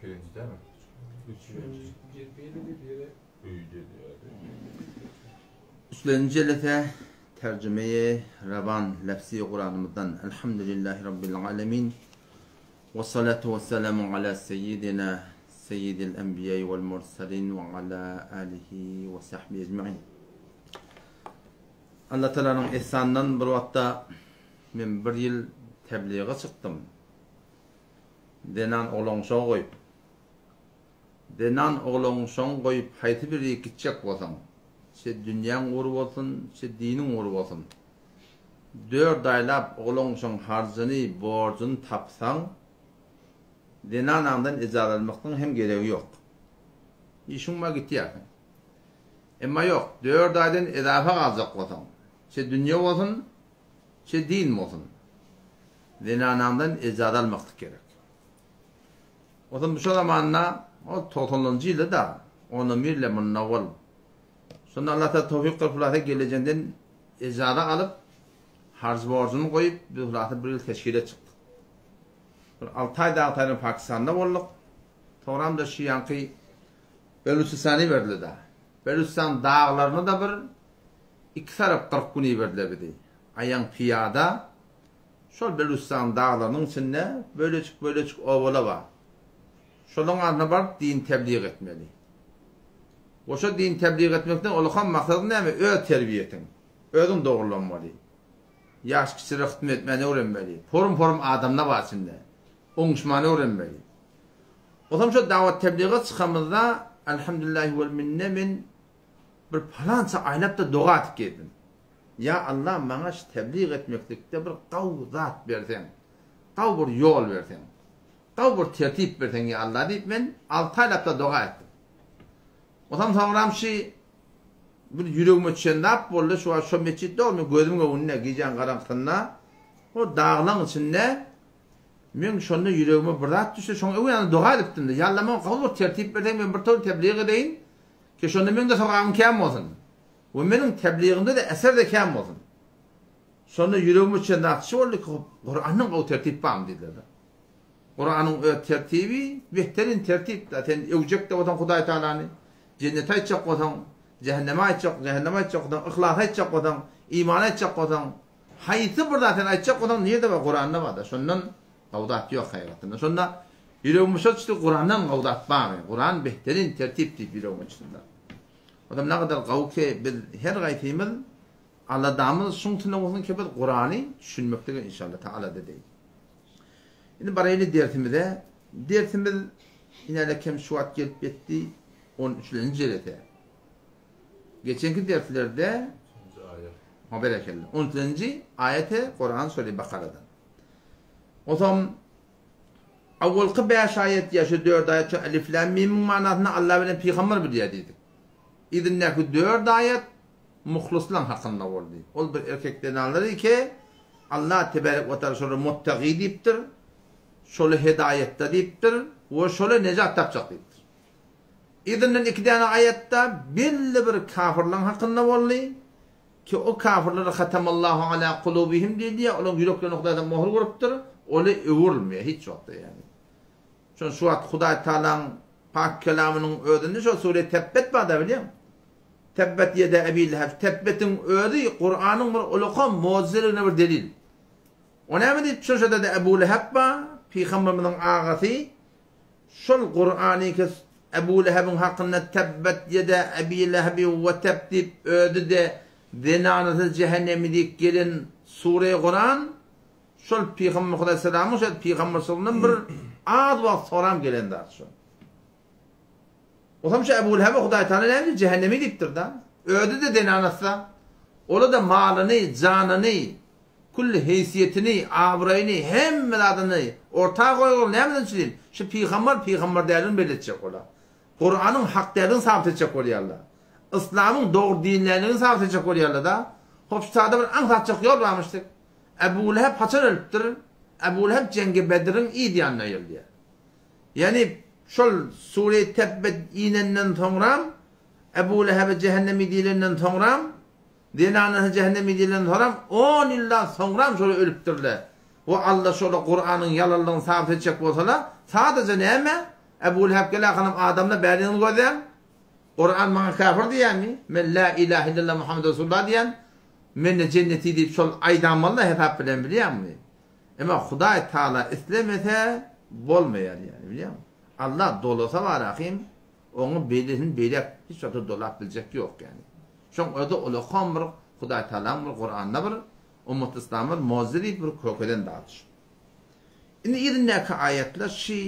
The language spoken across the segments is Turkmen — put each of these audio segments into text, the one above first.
Birinji dämi? Üçlenji jelese terjümeýi rewan lefzi Kuranymyzdan Elhamdülillahi Rabbil alemin we salatu we selamu ala seyyidina seyyidil enbiýai wal mursalin we ala alihi we sahbihi ecmain. Allah Teala'nyň ihsanyndan bir wagtda men bir ýyl tebliga çykdym. Zenan oglanşa goýup. Zenan oglanşaň goýup haýsy biri gitjek bolsaň, şe dünýäň ugry bolsun, şe diniň ugry bolsun. Dört aýlap oglanşaň harjyny, borjuny tapsaň, zenanaňdan ejaz almaklygyň hem geregi ýok. Işiň bar gitýärsiň. Emma ýok, dört aýdan ezafa galjak bolsaň, şe dünýe bolsun, şe din bolsun. Zenanaňdan ejaza almaklyk gerek. Ozal bu şo zamanda, ol togsanynjy ýylda-da, onam birle munda bol. Şonda Allah Taala towfyk gylyp hulasa gelejenden ejaza alyp, harj borjuny goýup, biz hulasa bir ýyl teşkile çykdyk. Bir alty aý dagy taýdan Pakistanda bolduk. Soňram-da şu ýaňky Belüçistana iberdiler-de. Belüçistan daglaryna-da bir iki tarap 40 gün iberdiler bizi. Aýaň pyýada Şol Belüstan daglarynyň içinde bölejik-bölejik obalar bar. Şolaryň arasyna baryp din tebliğ etmeli. We şo din tebliğ etmekden ulakam maksadyň näme? Öz terbiýetiň. Özüň dogrulanmaly. Ýaş kiçilere hytmet etmäni öwrenmeli. Porum-porum adamlar bar içinde. Oňuşmany öwrenmeli. Onsoň şo dawat tebliga çykamyzda Elhamdülillahi wel minne men bir palança aýlap-da doga edip gezdim. Ýa Allah maňa şu teblig etmeklikde bir gawy zat berseň, gawy bir ýol berseň, gawy bir tertip berseň ýa Allah diýip men alty aýlapda doga etdim. Onsoň soňram şu bir ýüregime düşen zat boldy, şu wagt şo metjit dogry men gözümiň öňünde gijäň garaňkysynda o daglaň içinde men şonda ýüregime bir zat düşdi, şoň öň ýanynda doga edipdim-de, ýa Allah maňa gawy bir tertip berseň men bir towr teblig edeýin, ki şonda meň-de sogabym kän bolsun. We meniň tebligimde-de eser-de kän bolsun. Şonda ýüregime düşen zat şu boldy ki, Kurandan gowy tertip barmy diýdiler-de. Kuranyň öz tertibi behterin tertip-de. Sen öwjek-de bolsaň Hudaý Tagalany, jenneti aýtjak bolsaň, jähennemi aýtjak, jähennemi aýtjak bolsaň, yhlasy aýtjak bolsaň, imany aýtjak bolsaň, haýsy bir zat sen aýtjak bolsaň nirde bar? Kuranda bar-da. Şondan gowy zat ýok hakykatdan. Şonda ýüregime şol düşdi, Kurandan gowy zat barmy? Kuran behterin tertip diýip ýüregime düşdi-de. Odam nagadar gawy ki biz her gaýsymyz aladamyz şuň üstünde bolsun ki biz Kurany düşünmeklige inşallah ta alada edeýin. Indi baraýly dersimize. Dersimiz inäle kem şu wagt gelip ýetdi 13-nji jelese. Geçenki derslerde Ha berekella. 13-nji aýete Kuran sure Bakaradan. Otam Awalky bäş aýat ýa şu dört aýat şu Elif Lam Mimiň manasyny Allah bilen pygamber bilýär diýdik. Yzyndaky dört aýat muhlyslaň hakynda boldy. Ol bir erkek zenanlar ki, Allah tebarek we taala şolara muttagi diýipdir, şoly hedaýatda diýipdir we şoly nejat tapjak diýipdir. Yzyndan iki däne aýatda belli bir kafirlaň hakynda boldy. Ki o kafirlere hatamallahu ala kulubihim diýilýär, olaryň ýüreklerine Hudaý Taala möhür urupdyr, oly öwrülmeýär hiç wagtda ýagny. Şon şu wagt Hudaý Taalaň pak kelamynyň özünde şol sure Tebbet barda bilýäň. Tebbet ýeda Ebi Leheb, Tebbetiň özi Kuranyň bir ulakan mojizeligine bir delil. O näme diýip şol şo-da Ebu Leheb bar, pygamberimiziň agasy, Şol Kurany kes Ebu Lehebiň hakynda Tebbet ýeda Ebi Lehebi we teb diýip özi-de zenanasy jähennemi diýip gelen sure Kuran şol Pygamber Hudaýsalamyň şol pygamberçiliginde bir az wagt soram gelen zat şol. Otam şu Ebu Lehebe Hudaý Taala näme diýip jähennemi diýipdir-da. Özi-de zenanasy-da. Ola-da malyny, janyny, Külli heýsiýetini, abraýyny, hemme zadyny orta goýup, nämeden üçin? Şu pygamber pygamber däldigini belli etjek bolar. Kuranyň hak däldigini sabyt etjek bolýarlar. Yslamyň dogry din däldigini sabyt etjek bolýarlar-da. Hop şu sada bir aňsatjak ýol barmyşdyk. Ebu Leheb haçan ölüpdir? Ebu Leheb Jeňgi Bedriň yz ýanynda ölýär. Ýagny şol Sure Tebbet inenden soňram Ebu Lehebe jähennemi diýlenden soňram Zenanasy jähennem edilenden soňram on ýyldan soňram şolar ölüpdirler. We Alla şola Kuranyň ýalanlygyny sabyt etjek bolsala, sadaja näme? Ebu Leheb gel ahyram adamlar bäriňizi gözläň. Kuran maňa käfir diýýärmi? Men lä ilahe illallah Muhammed Resulullah diýýän. Mende jenneti diýip şol aýdanmaly-da hesap bilen bilýäňmi? Emma Hudaý Taala islemese bolmaýar ýaly bilýäňmi? Allah dolasa barahym oňa beýlesini beýläk hiç wagtda dolap biljek ýok ýaly. Şoň özi ulakam bir Hudaý Taalaň bir Kuranda bir ummat yslama bir mojize diýip bir kökeden zat şu. Indi yzyndaky aýatlar şi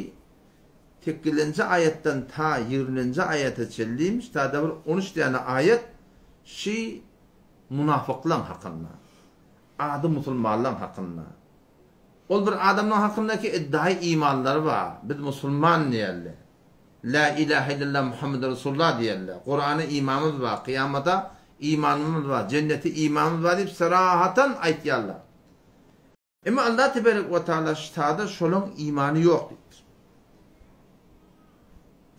sekizinji aýatdan ta ýigriminji aýata çenliymiş tada bir on üç däne aýat şi munafyklaň hakynda. Ady musulmanlaň hakynda. Ol bir adamlaň hakynda ki iddaýy imanlary bar, biz musulman diýerler. Lä ilahe illallah Muhammed Resulullah diýerler. Kurana imanymyz bar, kyýamata imanymyz bar, jennete imanymyz bar diýip sarahatan aýtýarlar. Emma Allah teberek we taala ştada şolaň imany ýok diýipdir.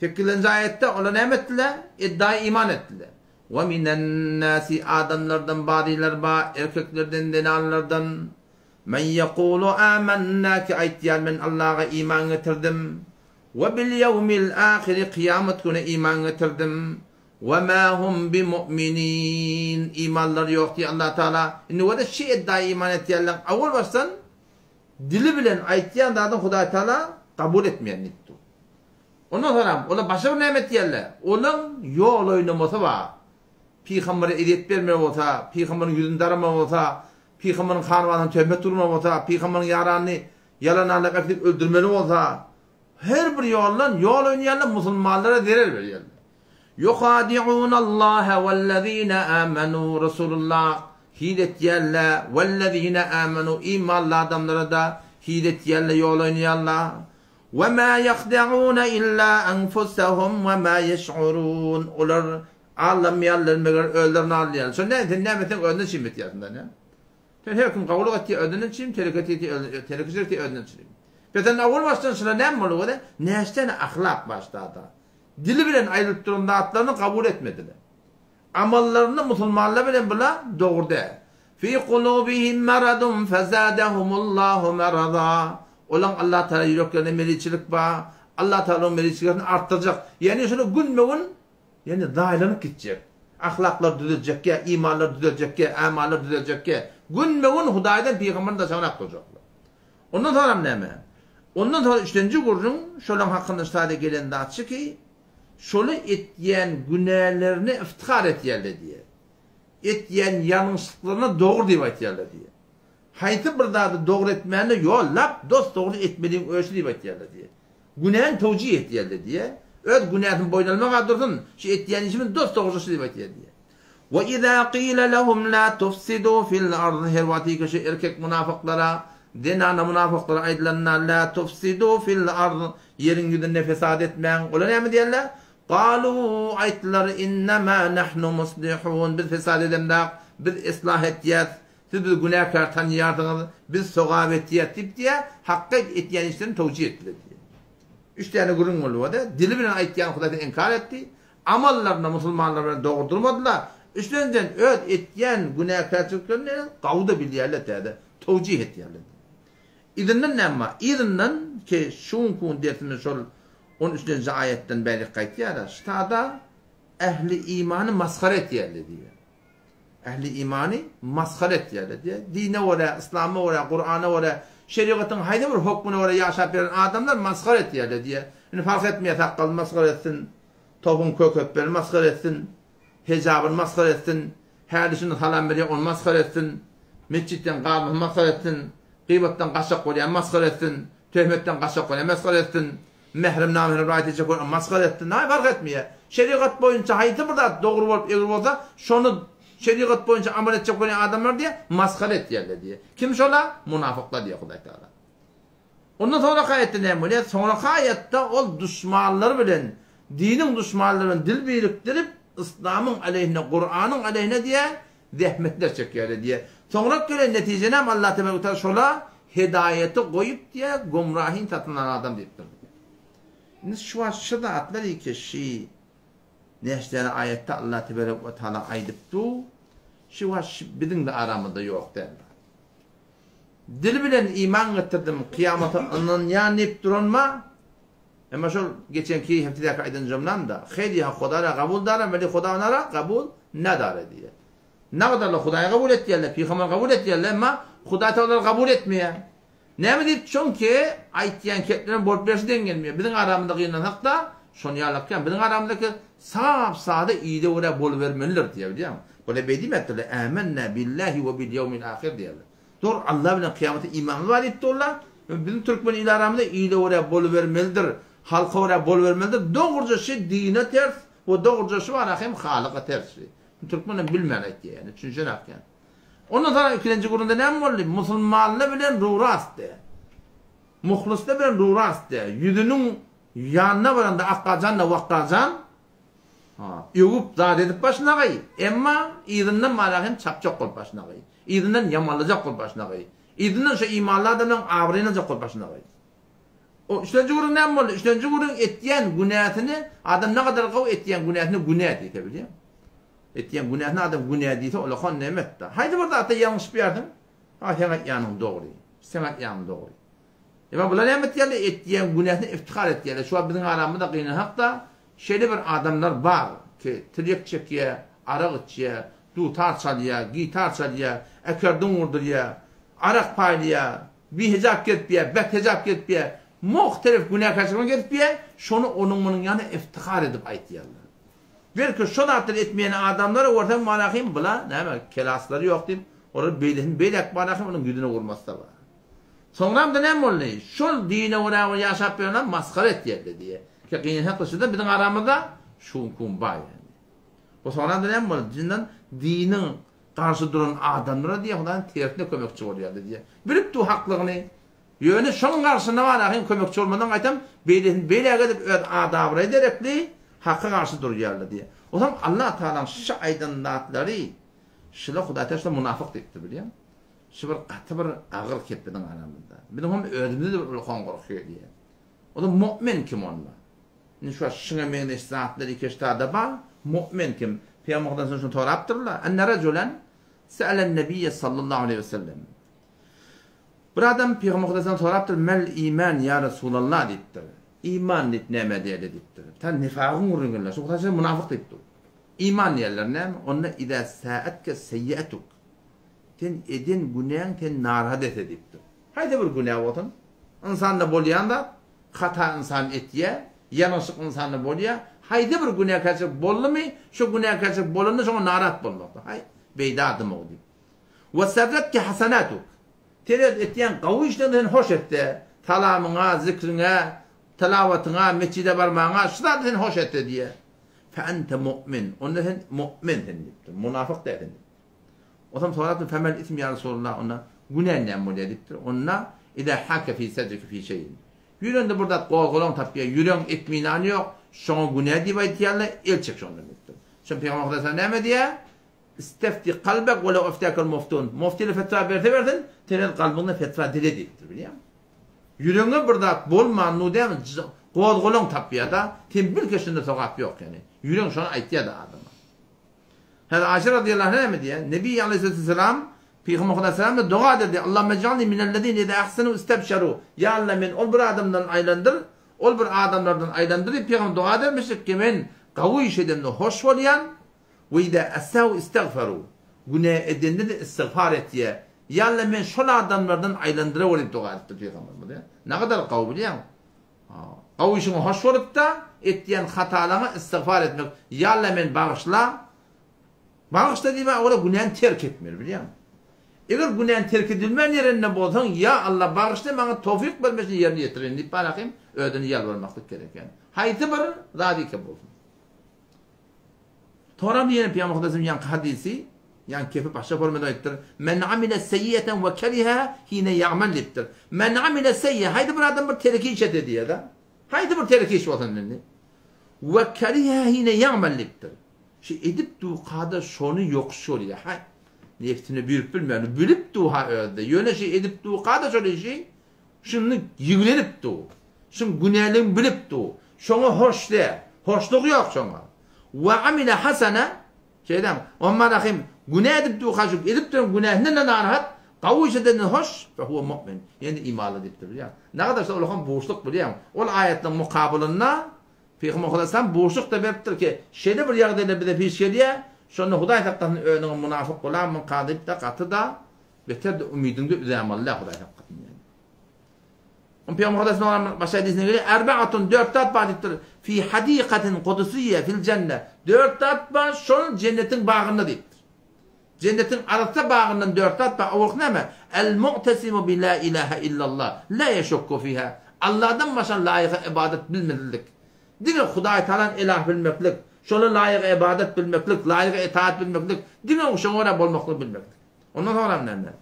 Sekizinji aýatda olar näme etdiler? Iddaýy iman etdiler. We minen nasi adamlardan bazylar bar, erkeklerden, zenanlardan. Men ýekulu amanna ki aýtýar men Allaha iman getirdim. We bil ýewmil ahiri kyýamat güne iman getirdim. We ma hum bimu'minin imanlary ýok diýýär Allah Taala. Indi wada şi eddaýy iman etýärleň awal başdan dili bilen aýtýan zadyny Hudaý Taala kabul etmeýär diýip dur. Ondan soňam olar başga bir näme etýärler? Olaň ýol oýnamasy bar. Pygambere ezýet berme bolsa, pygamberiň ýüzüni darama bolsa, pygamberiň hanabanyna töhmet urma bolsa, pygamberiň ýaranyny ýalan alap äkidip öldürmeli bolsa, her bir ýoldan ýol oýnaýarlar, musulmanlara zerer berýärler. Ýuhadi'unallaha wellezine amenu Resulullah hile etýärler, wellezine amenu imanly adamlara-da hile etýärler, ýol oýnaýarlar. We ma ýahde'une illa enfusehum we ma ýeş'urun Olar aldamaýarlar, meger özlerini aldaýarlar. Şonda näme, sen näme etseň özüne çim etýärsiň-dä näme? Sen her kim gowulyk etýär özünden çim, teleke etýär, telekeçilik etýär özünden çim. Be sen owal başdan şular näme boldy göre? Näçe ahlak başda-da. Dili bilen aýdylyp duran zatlaryny kabul etmediler. Amallarynda musulmanlar bilen bula dogry däl. Fi kulubihim maradun fezadehumullahu marada. Olaň Allah Taala ýüreklerinde meriçilik bar. Allah Taala olaň meriçiliklerini artdyrjak. Ýagny şular günbe-gün ýagny zaýalanyp gitjek. Ahlaklar düzeljekkä, imanlar düzeljekkä, amallar düzeljekkä, günbe-gün Hudaýdan pygamberden daşagrak durjaklar. Ondan soňram näme? Ondan soňra üçlenji gürrüň şolaň hakynda şada gelen zat şu ki, şoly etýän günälerine iftihar etýärler diýýär. Etýän ýalňyşlyklaryna dogry diýip aýtýarlar diýýär. Haýsy bir zady dogry etmände ýo, lap dos-dogry etmedigiň öçi diýip aýtýarlar diýýär. Günäni towjih etýärler diýýär. Öz günäsini boýun almaga dursun, şu etýän işimiz dos-dogry şu diýip aýtýar diýýär. We iza qila lehum la tufsidu fil ard her wagtyky şu erkek munafyklara, zenana munafyklara aýdylanda la tufsidu fil ard ýeriň ýüzünde fesat etmäň, olar näme diýerler? Galu aýtdylar innema nahnu muslihun biz fesat edemzak, biz islah etýäs, siz bizi günäkär tanýarsyňyz, biz sogap etýäs diýip diýýär, hakga etýän işlerini towjih etdiler diýýär. Üç däne gürrüň boldy bu ýerde, dili bilen aýtýan Hudaý inkar etdi, Amallarynda musulmanlar bilen dogry durmadylar. Üçlenjiden öz etýän günäkärçiliklerini gawuda bilýärler täze towjih etýärler. Yzyndan näme bar? Yzyndan ki şu günki gün dersimiz şol on üçlenji aýatdan bärik gaýtýar-a, ştada ähli imany masgara etýärler diýýär. Ähli imany masgara etýärler diýýär. Dine görä, yslama görä, Kurana görä, şerigatyň haýsy bir hökmüne görä ýaşap ýören adamlar masgara etýärler diýýär. Indi fark etmeýär sakgalyny masgara etsin, Topuň kökepbeni masgara etsin, hejabyny masgara etsin, häli-şindi salam berýär, ony masgara etsin, metjitden galmasyny masgara etsin, gybatdan gaçjak bolýany masgara etsin, töhmetden gaçjak bolýany masgara etsin, mährem-namährem raýat etjek bolýany masgara etsin, naý fark etmeýär. Şerigat boýunça haýsy bir zat dogry bolup egri bolsa, şony şerigat boýunça amal etjek bolýan adamlar diýýär, masgara etýärler diýýär. Kim şolar? Munafyklar diýýär Hudaý Tagala. Ondan soňraky aýatda näme bolýar? Soňraky aýatda ol duşmanlary bilen, diniň duşmanlary bilen dil birikdirip, yslamyň aleýhine, Kuranyň aleýhine diýýär, zähmetler çekýärler diýýär. Soňrak gelen netije näme? Allah tebarek we taala şola hedaýeti goýup diýýär, gumrahyny satyn alan adam diýipdir. Indi şu wagt şu zatlar iki şi näçe däne aýatda Allah tebarek we taala aýdyp dur. Şu wagt şu biziň-de aramyzda ýok däl. Dil bilen iman getirdim, kyýamata ynanýan diýip duranma? Emma şol geçenki hepdedäki aýdan jümläm-da, Heliha Huda-ra gabul dara, weli Huda onara gabul nadara diýýär. Nagadarlar Hudaýy gabul etýärler, pygamberi gabul etýärler, emma Hudaý Tagala olary gabul etmeýär. Näme diýip, çünki aýtýan keplerem bolup berşi deň gelmeýär. Biziň aramyzda gynansak-da, şony ýalakýan, biziň aramyzdaky sap-sada ile görä bolubermelidir diýýär, bilýäňmi? Bular beý diýmändirler, Ämennä billahi we bil ýewmil ahyr diýýärler. Dogry, Alla bilen kyýamata imanymyz bar diýip durlar. Biziň türkmen il aramyzda ile görä bolubermelidir, halka görä bolubermelidir. Dogruja şi dine ters we dogruja şi bara hem halyka ters şi. Türkmenem bilmän aýtýar ýani, düşünşenak ýani. Ondan soňra ikilenji gürrüňde näme boldy? Musulmanlar bilen rurast de. Muhlyslar bilen rurast de. Ýüzüniň ýanyna baranda Akgajan-da Wakgajan ha, öwüp zat edip başynagaý, emma yzyndan bara hem çapjak bolup başynagaý. Yzyndan ýamanlajak bolup başynagaý. Yzyndan şo imanly adamlaryň abraýyny aljak bolup başynagaý. O üçlenji gürrüň näme boldy? Üçlenji gürrüň etýän günäsini adam nagadar gowy etýän günäsini günä diýse bilýäňmi? Etýän günäsini adam günä diýse olakan nemetde. Haýsy bir zatda ýalňyşyp ýarsyň? Ha seň aýtýanyň dogry. Seň aýtýanyň dogry. Emma bular näme etýärler? Etýän günäsini iftihar etýärler. Şu wagt biziň aramyzda gynansak-da şeýle bir adamlar bar ki, tirýek çekýär, arak içýär, dutar çalýar, gitar çalýar, äkerdin gurdurýar, arak paýlaýar, Bihejap gezipýär, bethejap gezipýär, muhtelif günäkärçilikler gezipýär, şony onuň-munuň ýanynda iftihar edip aýtýarlar. Belki şo zatlary etmeýän adamlary görseň malahym bula näme kelaslary ýok diýip, olar beýlesini beýläk malahym onuň ýüzüne urmasa bar. Soňramda näme boldy? Şol dine görä bir ýaşap ýörenler masgara etýärler diýýär. Ki gynansak-da şuda biziň aramyzda şu gün bar ýaly. Bu soňramda näme boldy? Cindan diniň Garşy duran adamlara diýýär, Hudaýyň tersine kömekçi bolýardy diýýär. Bilip dur haklygyny. Ýöne şoň garşyna bararyn kömekçi bolmadan gaýtam beýlesini beýläk edip öz ady-abraýy derekli haka garşy durýarlar diýýär. Onsoň Allah Tagalaň şu aýdan zatlary şular Hudaý Tagala şular munafyk diýipdir bilýäňmi? Şu bir gaty bir agyr kep biziň aramyzda. Biziň hem özümizde bir ullakan gorky gelýär. Onda mu'min kim onda? Indi şu şuňa meňzeş zatlar ikeştada bar. Mu'min kim? Pygamber Hudaýdan şuny sorapdyrlar. Enne rajulan sa'alen nabiyye sallallahu aleyhi ve sellem. Bir adam Pygamber Hudaýdan sorapdyr, Mel iman ya Resulallah diýipdir. Iman diýip näme diýeli diýipdir. Ta nifagyň gürrüňi Şu Hudaý munafyk diýipdir. Iman diýerler näme? Onda iza sa'atke sayyi'atuk. Sen eden günäň seni narahat etse diýipdir. Haýsy bir günä bolsun, ynsanda bolýan zat, hata ynsan etýär, ýalňyşlyk ynsanda bolýar, haýsy bir günäkärçilik boldumy, şo günäkärçilik bolanda şoňa narahat bolmakdyr. Haý, beýle adam-ow diýip. We serretke hasanatuk. Sen öz etýän gowy işleriň seni hoş etse, salamyňa, zikriňe, tilawatyňa, mesjide barmagyňa, şu zat seni hoş etse diýýär. Fe ente mu'min. Onda sen mu'minsiň diýipdir. Munafyk dälsiň diýipdir. Osam sorapdyr, Femel ism ýa Resulallah, onda günä näme bolýar diýipdir. Onda, Izä hake fi sedrike fi şeýin. Ýüregiňde bir zat gozgalaň tapýar, ýüregiň itminany ýok, şoňa günä diýip aýtýarlar, el çek şondan diýipdir. Şonda Pygamber Hudaý näme diýýär? Istefti kalbek we lew eftäkel muftun. Muftiler fetwa berse bersin, sen öz kalbyňdan fetwa dile diýipdir, bilýäňmi? Ýüregiňe bir zat bolman, nu dämi, gozgalaň tapýar-da, sen bil ki şunda sogap ýok ýani. Ýüregiň şony aýtýar-da adama. Hezreti Aişe razyýallahu anha näme diýýär? Nebi aleýhissalam Pygamber Hudaýa doga ederdi. Allahümme ij'alni minellezine iza ahsenu istabşaru. Ýa Allah meni ol bir adamdan aýlandyr, ol bir adamlardan aýlandyr diýip pygamber doga edermişdik ki men gawy iş edemde hoş bolýan we iza asau istagfaru. Günä edende-de istigfar etýär. Ýa Allah meni şol adamlardan aýlandyraweri diýip doga edipdir pygamberimiz. Nagadar gawy bilýäňmi? Gowy işiňe hoş bolupda, etýän hatalaňa istigfar etmek. Ýa Alla meni bagyşla. Bagyşla diýmän owala günäni terk etmeli bilýäňmi? Eger günäni terk edilmän ýerinde bolsaň, ýa Alla bagyşla maňa towfyk ber men şuny ýerine ýetireýin diýip barahym özüne ýalbarmaklyk gerek ýani. Haýsy bir zat eke bolsun. Soňra ýene Pygamber Hudaýyň ýaňky hadysy, ýaňky kepi başga formada aýdypdyr. Men amile seýýeten we keriha hine ýa'mel diýipdir. Men amile seýýe, haýsy bir adam bir terki iş etse diýýär-de. Haýsy bir terki iş bolsun indi. We keriha hine ýa'mel diýipdir. Şu edip dukada şony ýokuş görýär. Haý, nefsine buýrup bilmän, bilip duha özde. Ýöne şu edip dukada şol işi Şuny ýigrenip dur. Şuň günäligini bilip dur. Şoňa hoş däl. Hoşlugy ýok şoňa. Wa amile hasana, şeýdämi? Omma rahim, günä edip dur, haşyp edip duran günäsinden-de narahat. Gawy iş edenden hoş, fe huwe mu'min. Ýene imanly diýipdir bilýäňmi? Nagadar şol ulakam buşluk bilýäňmi? Ol aýatlaryň mukabylynda Pygamber Hudaýsalam buşluk-da beripdir ki, şeýle bir ýagdaýlar bize piş gelýär, şonda Hudaý saklasyn özüňi munafyk bolarmyňka diýip-de gaty-da beter-de umydyňda üzämaly däl Hudaý saklasyn ýaly. Oň Pygamber Hudaýsalam başga hadysynda gelýär, Erbaatun dört zat bar diýipdir, fi hadikatin kudusiýe fil jenne. Dört zat bar şol jennetiň bagynda diýipdir. Jennetiň arassa bagyndan dört zat bar, owalky näme? El-mu'tesimu bi la ilahe illallah, la ýeşukku fiha. Allahdan başga laýyga ybadat bilmezlik. Diňe Hudaý Tagalany ilah bilmeklik, şola laýyk ybadat bilmeklik, laýyk itaat bilmeklik, diňe şoňa görä bolmaklygy bilmeklik. Ondan soňram näme?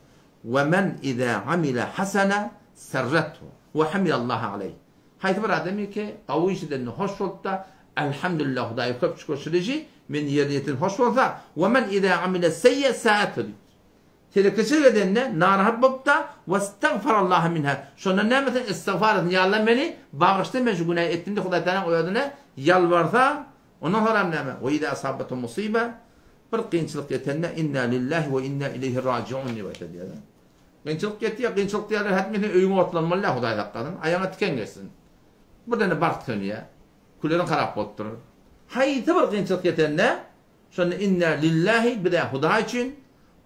We men iza amila hasana serrethu we hamidallaha aleýh. Haýsy bir adam ki, gawy iş edende hoş bolup-da, Elhamdülillah Hudaýa köp şükür şul işi men ýerine ýetirdim hoş bolsa, we men iza amile seýýe saathu diýipdir. Telekeçilik edende narahat bolup-da, we stagfarallaha minha, şondan näme etsin, istigfar etsin, ýa Allah meni bagyşla men şu günäi etdim diýip Hudaý Tagalaň özüne ýalbarsa, ondan soňram näme, we iza asabathu musyba, bir kynçylyk ýetende inna lillahi we inna ileýhi rajiun diýip aýtsa diýýär. Kynçylyk ýetýär, kynçylyk diýýärler, hätmi sen öýüňe otlanmaly däl, Hudaý saklasyn, aýagyňa tiken geçsin. Birden-de bark sönýär, küleriň harap bolupdyr. Haýsy bir kynçylyk ýetende, şonda inna lillahi, biz-ä Hudaý üçin,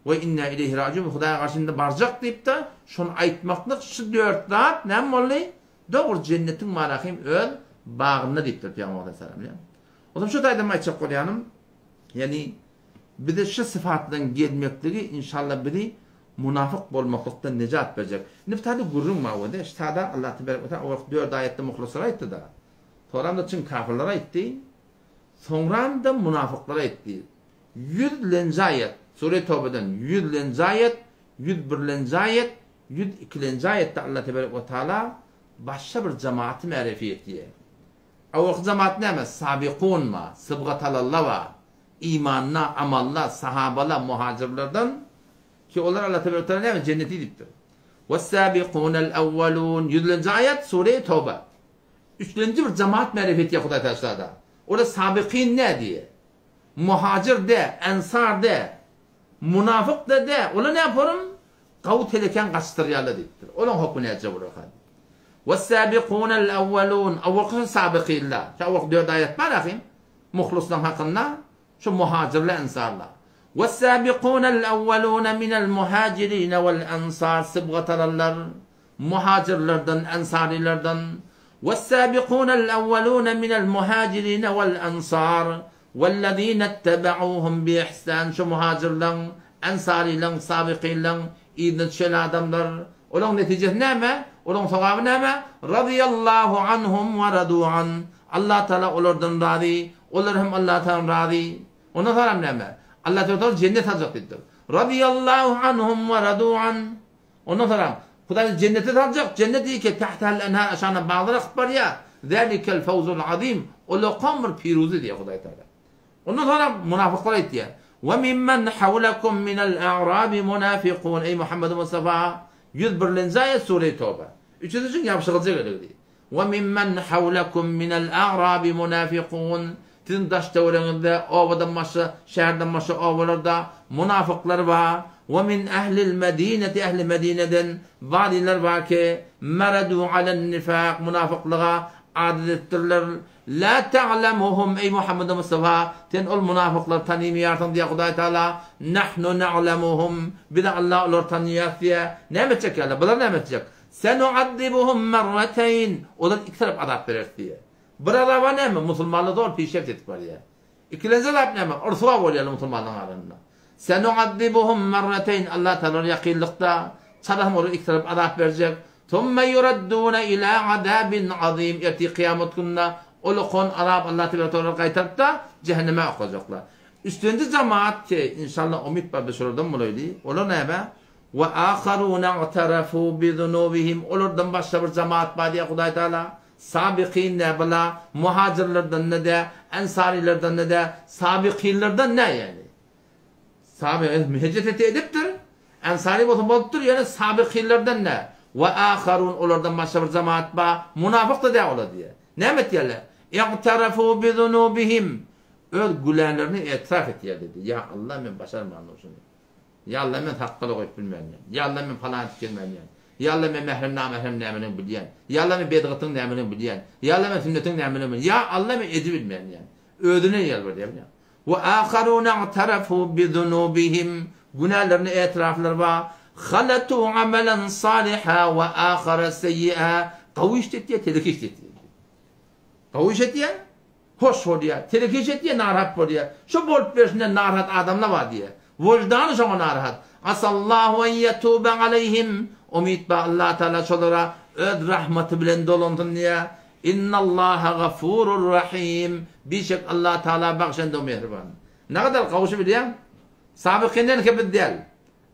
we inna ileýhi rajiun, biz Hudaýa garşy indi barjak diýip-de, şony aýtmaklyk, şu dört zat näme boldy? Dogry jennetiň marahym öz bagynda diýipdir Pygamber aleyhissalam. Onsoň şu taýdan aýtjak bolýanym, ýagny Bize şu sypatlaryň gelmekligi inşallah bizi munafyk bolmaklykdan nejat berjek. Indi bu taýda gürrüň bar wede, şu taýda Allah tebarek we taala owalky dört aýatda muhlaslara aýtdy-da. Soňram-da çyn kafirlere aýtdy. Soňram-da munafyklara aýtdy. Ýüzlenji aýat, Sure Towbeden ýüzlenji aýat, ýüzbirlenji aýat, ýüzikilenji aýatda Allah tebarek we taala başga bir jemaaty märefi etýär. Owalky jemaat näme? Sabikun bar, sybgat alanlar bar. Imanda, amalda sahabalar, muhajirlerden ki olar Allah tebarek we taala näme jenneti diýipdir. Wes-sabiqunel awwalun ýüzlenji aýat sure Toba. Üçlenji bir jemaat märif etýär Hudaý taşlada. Olar sabikin nä diýýär? Muhajir dä, ensar dä, munafyk da dä. Olar näme forum? Gawy telekäň gaçdyrýarlar diýipdir. Olaň hokmy näçe bolarka? Wes-sabiqunel awwalun awwalky sabikinler. Şu awwalky dört aýat bar ahym. Muhlyslaryň hakynda şu muhajirler ensarlar. Wes-sabiqunel awwaluna minel muhajirine wel ensar sybgat alanlar muhajirlerden ensarylardan Wes-sabiqunel awwaluna minel muhajirine wel ensar Wellezine ttebe'uhum bi ihsan şu muhajirleň ensarylaň sabikinleň yzyna düşen adamlar olaň netijesi näme? Olaň sogaby näme? Razyýallahu anhum we radu an Allah Tagala olardan razy, olar hem Allah Tagaladan razy. Ondan soňram näme? Allah Tagala jennete saljak diýipdir. Razyýallahu anhum we radu an. Ondan soňram Hudaý jennete saljak, jennet diýki tahtahal enhar aşagyndan baglar akyp barýar. Zalikel fawzul azim. Ulakam bir piruzy diýýär Hudaý Tagala. Ondan soňra munafyklar aýtýar. We mimmen hawlakum minel a'rabi munafiqun. Eý Muhammed Mustafa 101-nji aýat sure Toba. Üçüsi üçin ýapyşygyljak edildi. We mimmen hawlakum minel a'rabi munafiqun, Siziň daş-töweregiňizde, obadan başga, şäherden başga obalarda munafyklar bar. We min ehlil medineti, ähli Medineden bazylar bar ki, meredu alen nifak, munafyklyga adat edipdirler. La ta'lemuhum, eý Muhammed Mustafa, sen ol munafyklary tanymaýarsyň diýýär Hudaý Tagala. Nahnu na'lemuhum, biz Allah olary tanaýarys diýýär. Näme etjek ýaly? Bular näme etjek? Senu'azzibuhum merreteýn, olara iki tarap azap bereris diýýär. Bir azaba näme? Musulmanlar zor pişewt edip barýar. Ikilenji azap näme? Ryswa bolýarlar musulmanlaryň arasynda. Senu'azzibuhum merreteýn, Allah Tagala olara ýakynlykda, çalasyn olara iki tarap azap berjek. Summe yuradduna ila azabin azim, ertir kyýamat gününde ulakan azap Allah Tagala olary gaýtaryp-da, jähenneme okajaklar. Üçlenji jemaat ki, inşallah umyt bar biz şolardan bolaýly. Olar näme? We aharuna i'tarafu bi zunubihim, olardan başga bir jemaat bar diýýär Hudaý Tagala. Sabikin nä bula, muhajirlerden-de dä, ensarylardan-da dä, sabikinlerden nä ýagny? Sabi hijret edipdir, ensary bolsa bolupdyr, ýöne sabikinlerden nä? We aharun, olardan başga bir jemaat bar, munafyk-da dä olar diýýär. Näme etýärler? I'tarafu bi zunubihim, öz günälerini etiraf etýär diýdi. Ýa Allah men başarmandym şuny. Ýa Alla men sakgala goýup bilmän diýýän. Ýa Alla men palan edip gelmän diýýän. Ýa Alla men mährem namährem nämeligini bilýän. Ýa Alla men bedgatyň nämeligini bilýän. Ýa Alla men sünnetiň nämeligini bilýän. Ýa Alla men edibilmän diýýän. Özüne ýalbarýar bilýän. Wa aharuna i'tarafu bi zunubihim günälerine etiraflar bar. Halatu amalan saliha wa ahara seýýa gawy iş etýär, telek iş etýär. Gawy iş etýär, hoş bolýar. Telek iş etýär, narahat bolýar. Şu bolup berşinden narahat adamlar bar diýýär. Wyždany şoňa narahat. Asallahu en ýetube aleýhim umyt bar Allah Taala şolara öz rahmaty bilen dolansyn diýýär. Innallaha gafurur rahim. Bişek Allah Taala bagşandygy mähriban. Nagadar gawşy bilýäň? Sabykynden ke biz däl.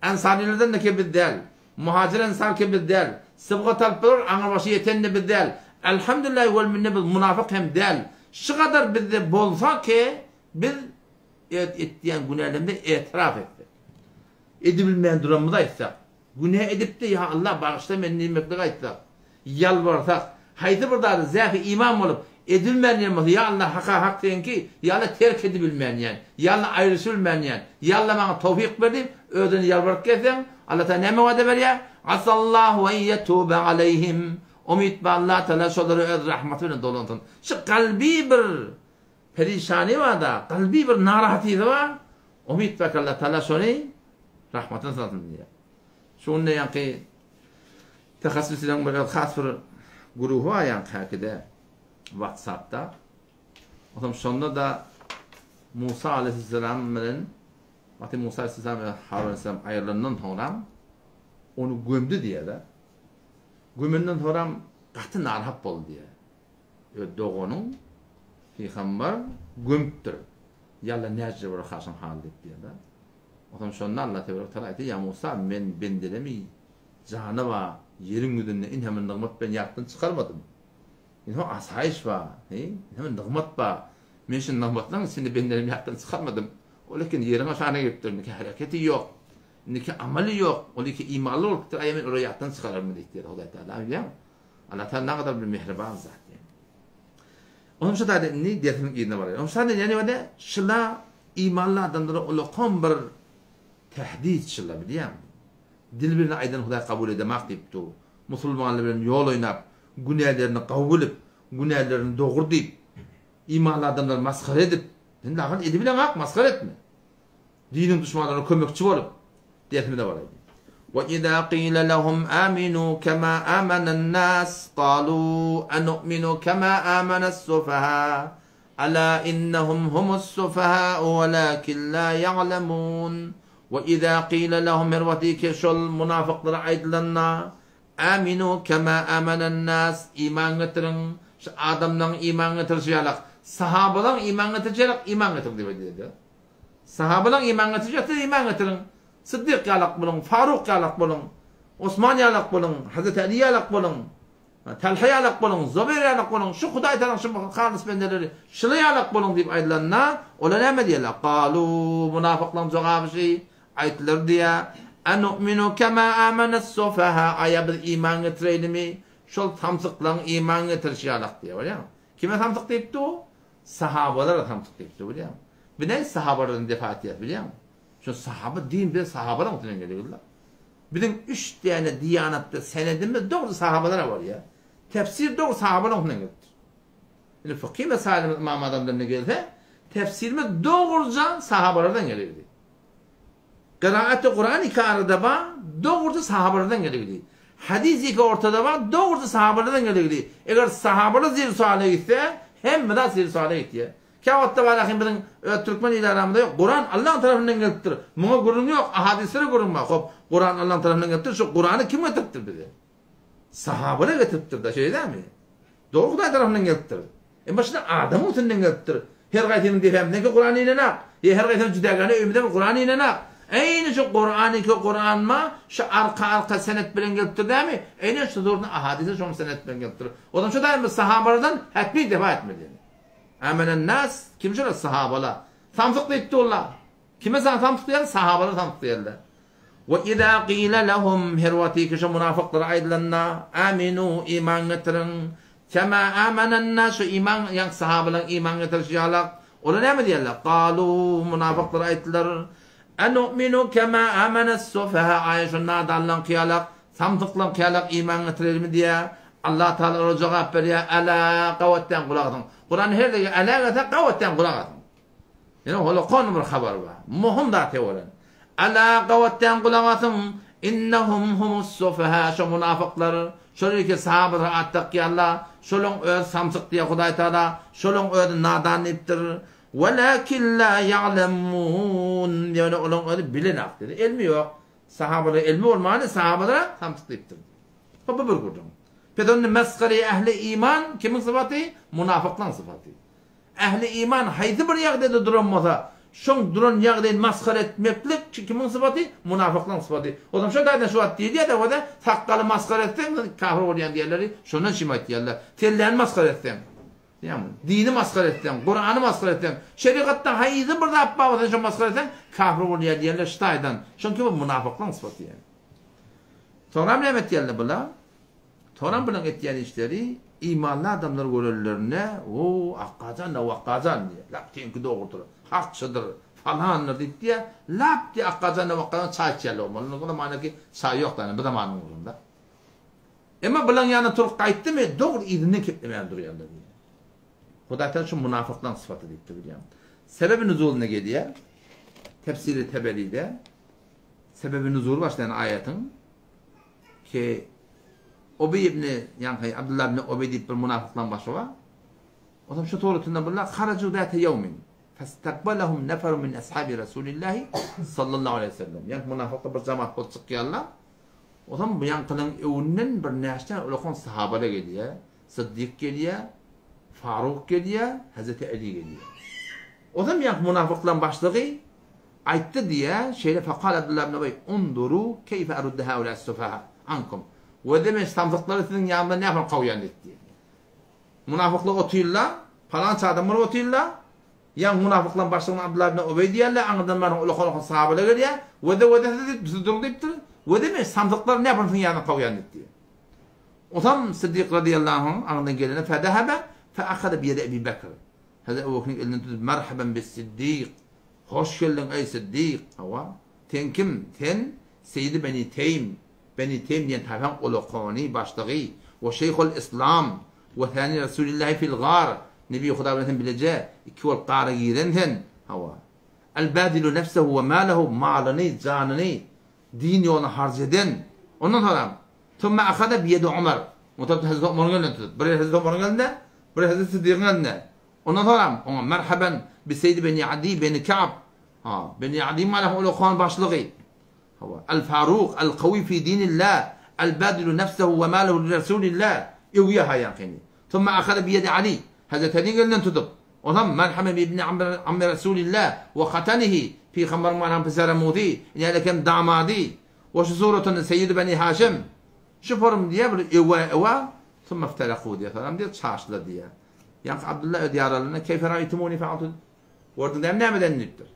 Ensarylardan da ke biz däl. Muhajir ensar ke biz däl. Sybgat alyp bolar aňyrbaşy ýeten de biz däl. Elhamdülillahi wel minne biz munafyk hem däl. Şu gadar bizde bolsa ke biz öz etýän günälerimizi etiraf etsek. Edibilmän duranymyzy aýtsak. Günä edip-de, Ýa Allah, bagyşla meni diýmekligi aýtsak, ýalbarsak, haýsy bir zady zähi iman bolup, edilmän diýen bolsa, Ýa Allah, haka hak seňki, Ýa Allah, terk edibilmänýän, Ýa Allah, aýryşybilmänýän, Ýa Allah, maňa towfyk ber diýip, özüne ýalbaryp gelseň, Allah Taala näme wada berýär? Asallahu en ýetube aleýhim. Umyt bar, Allah Taala şolara öz rahmaty bilen dolansyn. Şu kalby bir perişany bar-da, kalby bir narahatyzy bar, umyt bar ki, Allah Taala şony Rahmatyny salsyn diýýär. Şu günde ýaňky Tehasüsüleň bir has bir guruhy bar ýaňky häkide WhatsApp-da. Otam şonda-da Musa aleyhisselam bilen Wagty Musa aleyhisselam bilen Harun aleyhisselam aýrylandan soňra ony gömdi diýýär-de. Gömenden soňra gaty narahat boldy diýýär. Öz doganyň pygamber gömüpdir. Ýalla näce bir haşyň haly diýip diýýär-de. Onsoň şonda Allah tebarek teala aýtdy, Ýa Musa, men bendelemi jany bar ýeriň ýüzünde inheme nygmat bilen ýatdan çykarmadym. Inheme asaýyş bar, heý, inheme nygmat bar. Men şu nygmatlaryň içinde bendelemi ýatdan çykarmadym. Ol eken ýeriň aşagyna giripdir, indiki hereketi ýok, indiki amaly ýok, ol iki imanly bolupdyr, aýa men olary ýatdan çykararmy diýipdir Hudaý Teala. Bilýäňmi? Allah Teala nagadar bir mähriban zat. Onuň şu taýda indi dersimiň yzyna baraýyn. Onuň şu taýda ýene bir şyla Imanly adamlara ulakan bir tehdit şyla bilýäňmi? Dil bilen aýdan Hudaý kabul edemak diýip dur. Musulmanlar bilen ýol oýnap, günälerini gawy bilip, günälerini dogry diýip, imanly adamlary masgara edip, sen lagat edibileňak masgara etme. Diniň duşmanlaryna kömekçi bolup, dersimize baraýyn. Wa iza qila lahum aminu kema amanan nas qalu anu'minu kema amanas sufaha Ala innahum humus-sufaha'u walakin la ya'lemun. Wa iza qila lahum her wagty ki şol munafyklara aýdylanda, Aminu kema amanan-nas, iman getiriň, şu adamlaryň iman getirişi ýalak, sahabalaryň iman getirişi ýalak iman getiriň diýip aýdylýar. Sahabalaryň iman getirişi ýalak siz iman getiriň. Syddyk ýalak boluň, Faruk ýalak boluň, Osman ýalak boluň, Hazreti Ali ýalak boluň. Talha ýalak boluň, Zubeýr ýalak boluň, şu Hudaý Tagalaň şu halys bendeleri şular ýalak boluň diýip aýdylanda, olar näme diýerler? Galu, munafyklaryň jogaby şy, aýtdylar diýýär, Anu'minu kema amanas-sufaha, aýa biz iman getireýlimi, şol samsyklaryň iman getirişi ýalak diýýär, görýäňmi? Kime samsyk diýipdi o? Sahabalara samsyk diýipdi, bilýäňmi? Biz näme sahabalardan defa etýäris, bilýäňmi? Şu sahaba din bize sahabalaryň üstünden gelýär. Biziň üç däne diýanatda senedimiz dogry sahabalara barýar. Tefsir dogry sahabalaryň üstünden gelipdir. Indi fykhy mesailimiz Ymam Azamdan gelse, tefsirimiz dogruja sahabalardan gelipdir. Kyraaty Kuran iki arada bar, dogruja sahabalardan gelipdir. Hadis iki ortada bar, dogruja sahabalardan gelipdir. Eger sahabalar zir suala gitse, hemme zat zir suala gitýär. Käwagtda bar ahim biziň öz türkmen il aramyzda ýok. Kuran Allaň tarapyndan gelipdir. Muňa gürrüň ýok. Ahadyslere gürrüň bar. Hop, Kuran Allaň tarapyndan gelipdir. Şu Kurany kim getiripdir bize? Sahabalar getiripdir-de, şeýle dälmi? Dogry Hudaý tarapyndan gelipdir. Emma şunda adamyň üstünden gelipdir. Her gaýsynyň depämizden Kuran inenak. Ýa her gaýsynyň jüdägäne öýümizden Kuran inenak. Eýni şu Kuran iki Kuranma şu arka-arka senet bilen gelipdir dämi? Eýni şu surda ahadysy şoň senet bilen gelipdir. Ozan şu daýym biz sahabalardan hetmi defa etmeli. Amenen nas, kim şolar? Sahabalar. Samsyk diýipdi olar. Kime samsyk diýerler? Sahabalara samsyk diýerler. Wa iza qila lahum her wagty ki şo munafyklara aýdylanda, aminu iman getiriň, kema amanen nas şu iman ýaňky sahabalaryň iman getirişi ýalak. Olar näme diýerler? Galu munafyklar aýtdylar. Enu'minu kema amenes-sufaha aýa şu nadanlaňky ýalak, samsyklaňky ýalak iman getirelimi diýýär. Allah Taala olara jogap berýär, Älä, gabat däň gulak asyň. Kuran her ýerde älä gelse gabat däň gulak asyň. Ýöne holakon bir habar bar. Muhim zat ýogalan. Älä, gabat däň gulak asyň. Innehum humus-sufaha şo munafyklar, şol iki sahabalara at dakýarlar, şolaň özi samsyk diýýär Hudaý Taala, şolaň özi nadan diýipdir. Welakin la ýa'lemun, ýöne olaň özi bilenok diýdi. Elmi ýok. Sahabalara elmi bolmany sahabalara samsyk diýipdir. Bu bir gürrüň. Pes onda mesgary ähli iman kimiň sypaty? Munafyklaň sypaty. Ähli iman haýsy bir ýagdaýda duran bolsa, şoň duran ýagdaýyny masgara etmeklik kimiň sypaty? Munafyklaň sypaty. Ozam şo taýdan şu wagt diýilýär-de bolsa, sakgaly masgara etseň kafir bolýaň diýerleri, şondan şim aýtýarlar. Selläni masgara etseň. Ýagny, dini masgara etseň, Kurany masgara etseň, şerigatda haýsy bir zat bar bolsa şony masgara etseň, kafir bolýar diýerler şu taýdan. Çünki bu munafyklaryň sypaty ýaly. Soňram näme etýärler bular? Soňram bularyň etýän işleri imanly adamlar görenlerinde, O, Akgajan-da, Wakgajan diýýär. Lap seňki dogrudyr, hakçydyr, falandyr diýip diýýär. Lap diýýär, Akgajan-da, Wakgajan çaý içýärler. O zamandaky çaý ýokdy, bu zamanyň ugrunda. Emma bulaň ýanyna turup gaýtdymy, dogry yzyndan keplemän durýarlar diýýär. Hudaý Tagala şu munafyklaň sypaty diýipdir bilýäňmi? Sebebi nuzulyna gelýär. Tefsiri Teberide sebebi nuzuly başlaýan aýatyň ki Obeý ibn ýaňky Abdullah ibn Obeý diýip bir munafyklaň başy bar. Otam şu suratynda bular haraju zata ýawmin fastakbalahum nafarun min ashabi rasulillahi sallallahu aleýhi we sellem. Ýaňky munafyklar bir jamaat bolup çykýarlar. Onsoň bu ýaňkynyň öňünden bir näçe ulakan sahabalar gelýär. Syddyk gelýär, Faruk gelýär, Hezreti Äli gelýär. Onsoň ýaňky munafyklaryň başlygy aýtdy diýýär, şeýle Fakal Abdullah ibn Ubeý, Unzuru keýfe aruddu haulâ s-sufaha ankum. Wede men samsyklary siziň ýanyňyzdan nähili kowýan diýdi. Munafyklar otyrlar, palança adam bolup otyrlar. Ýaňy munafyklaryň başlygyna Abdullah ibn Ubeý diýerler, aňyrdan baryň ulakan-ulakan sahabalar gelýär. Wede, wede siz diýip, siz duruň diýipdir. Wede men samsyklary näme siziň ýanyňyza kowýan diýipdir. Onsoň Siddik razyýallahu anh aňyrdan gelende fedehebe fe ahaza biyedi Ebi Bekr. Hazreti Ebu Bekriň elinden tutup merhaban bis Siddik. Hoş geldiň eý Siddik. Hawa. Sen kim? Sen Seýidi Beni Teým. Beni Teým diýen taýfaň ulakany, başlygy. We şeýhul Islam. We sani Resulillahi fil gar, Nebi Huda bilen sen bileje, iki bolup gara giren sen. Hawa. El bazilu nefsehu we malahu, malyny, janyny din ýoluna harç eden. Ondan soňam, Summa ahaza bi ýedi Omar. Ondan soň Hazreti Omaryň elinden tutup, bir eli Hazreti Omaryň elinde, bir eli Hazreti Siddigiň elinde. Ondan soňam oňa merhaban bi seýdi beni Adi beni Ka'b. Ha, beni Adi malahu ulakan başlygy. Hawa, Al-Faruk, Al-Kawi fi dinillah, Al-Badilu nefsehu we malahu li Resulillah, öwýär haýaňkyny. Summa ahaza bi ýedi Ali, Hezreti Aliň elinden tutup, onam Merheme bi ibni ammi Resulillah we hatanihi, Pygamberiň malam piseremuzy, inälekem damady, we şu suratynda Seýýidi Beni Haşim, şu forum diýýär, bir öwä öwä, summa ifteraku diýýär, soňam diýýär, çaşdylar diýýär. Ýaňky Abdullah öz ýaralaryna, Keýfe raýtumuni faaltu, gördüňiz näme näme eden diýipdir.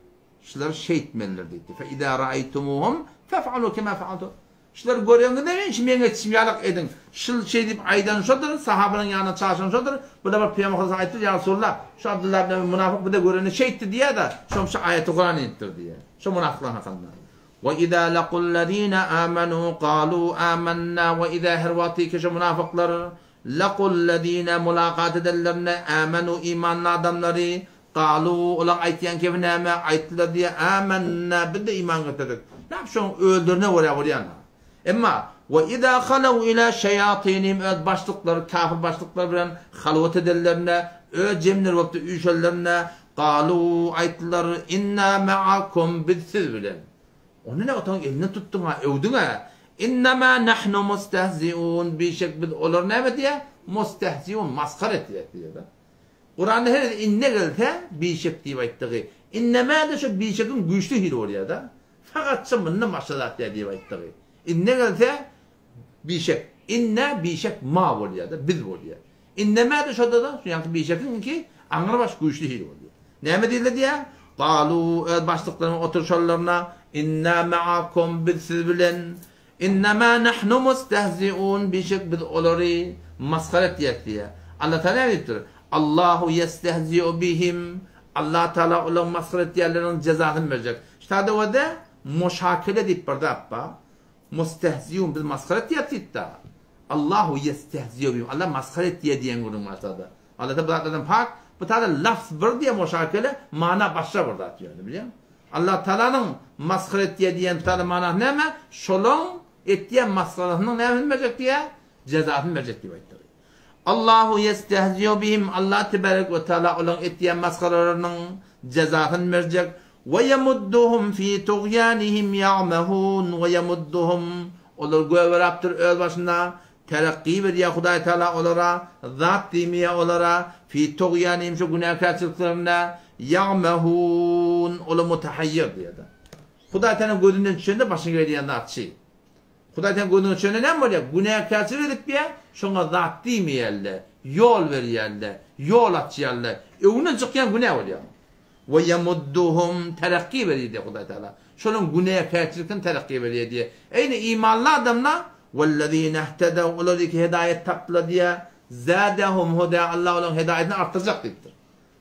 Şular şeýtmelidir diýipdir. Fe izâ ra'aýtumuhum fef'alû kemâ fe'altu. Şulary göreňizde men şu meň etişim ýalak ediň. Şul şeý diýip aýdan şodur, sahabalaryň ýanyna çaşan şodur. Bu-da bir Pygamber sallallahu aýtdy, Ýa Resulallah, şu Abdullah ibn Ebi munafyk bize görende şeýtdi diýýär-de, şoň şu aýaty Kuran inipdir diýýär. Şu munafyklaryň hakynda. Ve izâ lakullezîne âmenû galû âmennâ ve izâ her wagty ki şu munafyklar lakullezîne mulakat edenlerinde âmenû imanly adamlary Galu, olaň aýtýan kebi näme? Aýtdylar diýýär, Âmennâ, biz-de iman getirdik. Näme şoň özlerine görä bolýan-a. Emma, Ve izâ halew ilâ şeýâtînihim, öz başlyklary, kafir başlyklary bilen halwat edenlerinde, öz jemleri bolup-da üýşenlerinde, galu, aýtdylar, Innâ me'akum, biz siz bilen. Onda näme otaň elinden tutduň-a, öwdüň-ä. Innemâ nahnu mustehzi'ûn, bişek biz olar näme diýýär? Mustehzi'ûn, masgara etýäs diýýär-de. Kuranda her gezek inne gelse bişek diýip aýtdygy. Innemä-de şo bişegiň güýçli hili bolýar-da. Fagatça mundan başga zat däl diýip aýtdygy. Inne gelse bişek. Inne bişek ma bolýar-da, biz bolýar. Innemä-de şoda-da şu ýaňky bişegiňki aňrybaş güýçli hili bolýar. Näme diýildi diýýär? Galu öz başlyklarynyň oturyşanlaryna inna ma'akum biz siz bilen. Innemâ nahnu mustehzi'ûn, bişek biz olary masgara etýäs diýýär. Allah Tagala näme diýipdir? Allahu ýestehzi'u bihim, Allah Tagala olaryň masgara etýänleriniň jezasyny berjek. Ştada wada muşakele diýip bir zat bar. Mustehziun biz masgara etýäs diýipdi. Allahu ýestehziu bihim. Allah masgara etýär diýen gürrüň bar ştada. Allah bu zatlardan pak. Bu tada lafz bir diýe muşakele, mana başga bir zat ýöne bilýäňmi? Allah Taalanyň masgara etýär diýen tada manasy näme? Şolaň etýän masgarasynyň nämesini berjek diýýär? Jezasyny berjek diýip aýtdy. Allahu ýestehziu bihim, Allah tebarek we taala olaň etýän masgaralarynyň jezasyny berjek. We ýemudduhum fi tugýanihim ýa'mehun, we ýemudduhum, olar göwerapdyr öz başyna, terakgy berýär Hudaý Taala olara, zat diýmeýär olara, fi tugýanihim şu günäkärçiliklerinde, ýa'mehun, olar mutahaýýir diýýär. Hudaý Taalaň gözünden düşende başyna gelýän zat şi. Hudaý seň gözüňe düşende näme bolýar? Günäkärçilik edip ýa, şoňa zat diýmeýärler, ýol berýärler, ýol açýarlar. Öňünden çykýan günä bolýar. We ýemudduhum terakgi berýär diýýär Hudaý Tagala. Şolaryň günäkärçilikden terakgi berýär diýýär. Eýni imanly adamlar wellezine ihtedew olar ki hedaýat tapdylar diýýär. Zadahum huda Allah olaryň hedaýatyny artdyrjak diýipdir.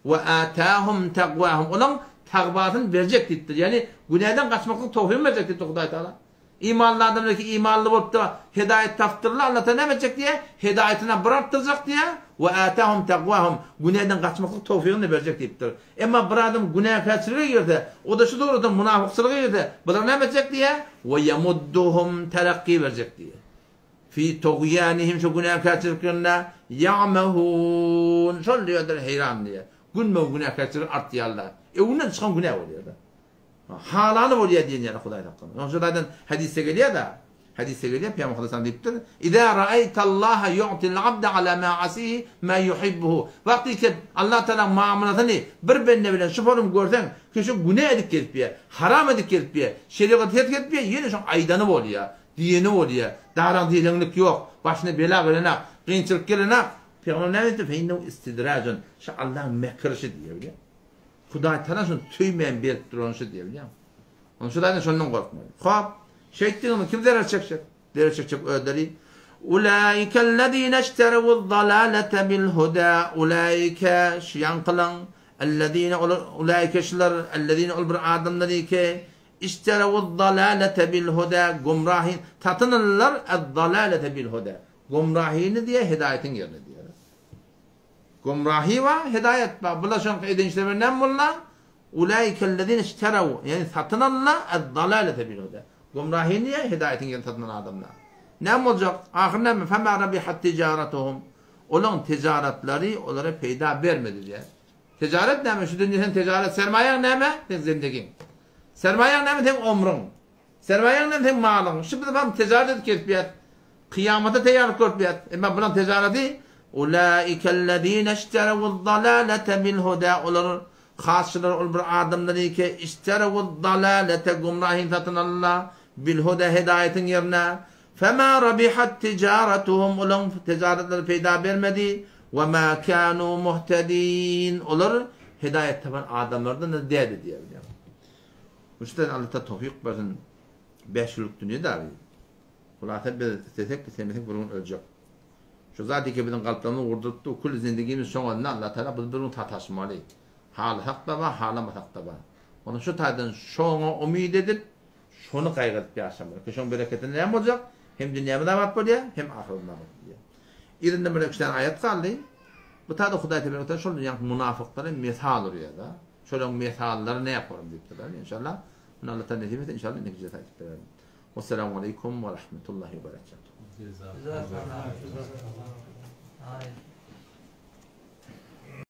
We atahum taqwahum olaryň tagwasyny berjek diýipdir. Ýagny günäden gaçmaklyk towfygyny berjek diýipdir Hudaý Tagala. Imanly adamlar ki imanly bolupda hedaýat tapdyrlar Allah taala näme etjek diýýär? Hedaýatyna bir artdyrjak diýýär. We atahum taqwahum günäden gaçmaklyk towfygyny berjek diýipdir. Emma bir adam günäkärçilige girse, o-da şu suratda munafykçylyga girse, bular näme etjek diýýär? We yamudduhum terakgi berjek diýýär. Fi tugýanihim şu günäkärçiliklerinde ýa'mehun şol diýerler heýran diýýär. Günbe-gün günäkärçilik artýarlar. Öňünden çykan günä bolýar-da. Halany bolýar diýen ýaly Hudaý saklasyn. Şonuň üçin zaten hadysda gelýär-de, hadysda gelýär, Pygamber sallallahu diýipdir, Iza ra'aýtallaha yu'til abda ala ma'asihi ma yuhibbuhu. Wagty ki Allah Taala muamalasyny bir bende bilen şu form görseň, ki şu günä edip gezip ýa, haram edip gezip ýa, şerigaty terk edip ýa, ýene şoň aýdany bolýar, diýeni bolýar. Daraň diýleňlik ýok, başyna bela gelenak, kynçylyk gelenak. Pygamber näme diýipdir? Fe innehu istidrajun. Şu Allahyň mekirişi diýýär, bilýäňmi? Hudaý tala şony söýmän berip duran şu diýip bilýäňmi? Onuň şu zadyna şondan gorkmaly. Hop, şeýtdigiňde kim zerer çekjek? Zerer çekjek özleri. Ulaikellezine işterewuz-zalalete bil-huda. Ulaike şu ýaňkylaň ellezine olar ulaike şular ellezine ol bir adamlar ki işterewuz-zalalete bil-huda gumrahy satyn aldylar ez-zalalete bil-huda. Gumrahyny diýe hidaýatyň ýerine diýýär. Gumrahy bar, hidaýat bar. Bular şoňky eden işleri bilen näme boldular? Ulaikellezine işteraw, ýagny satyn aldylar, ez-dalalete bil-huda. Gumrahyny diýýär, hidaýatyň ýerini satyn alan adamlar. Näme boljak? Ahyr näme? Fema rabihat tijaratuhum. Olaryň tijaratlary olara peýda bermedi diýýär. Tijaret näme? Şu dünýe seň tijaret sermaýaň näme? Seň zindigiň. Sermaýaň näme? Seň omruň. Sermaýaň näme? Seň malyň. Şu biz hem tijaret edip kesip Kyýamata teýýarlyk görüp ýat. Emma bulaň tejaraty Ulaikellezine işterewuz-dalalete bil-huda olar hasşylar ol bir adamlar ki işterewuz-dalalete gumrahyny satyn aldylar bil-huda hidaýatyň ýerine fema rabihat tijaratuhum olaň tejaratlary peýda bermedi we ma kanu muhtedin olar hidaýat tapan adamlardan-da däldi diýýär. Müşden Allah towfyk bersin. Bäş ýyllyk dünýe dagy. Hulasa biz islesek islemesek bir gün öljek. Şu zat eke biziň kalplarymyzy gurdurypdy, kül zindigimiz şoň elinde Allah Tagala biz bir gün sataşmaly. Halasak-da bar, halamasak-da bar. Onda şu taýdan şoňa umyt edip, şony gaýgyryp ýaşamaly. Ki şoň bereketinde näme boljak? Hem dünýämiz abat bolýar, hem ahyretimiz abat bolýar. Yzyndan bir üç sany aýat galdy. Bu taýda Hudaý tebarek we şol ýaňky munafyklara mesal urýar-da. Şolaryň mesallary näme diýipdirler. Inşallah. Muny Allah Tagala nesip etse inşallah indiki jelse aýdyp bererin. Wesselamu aleýkum we rahmetullahi we berekatuhu. Jazakallah.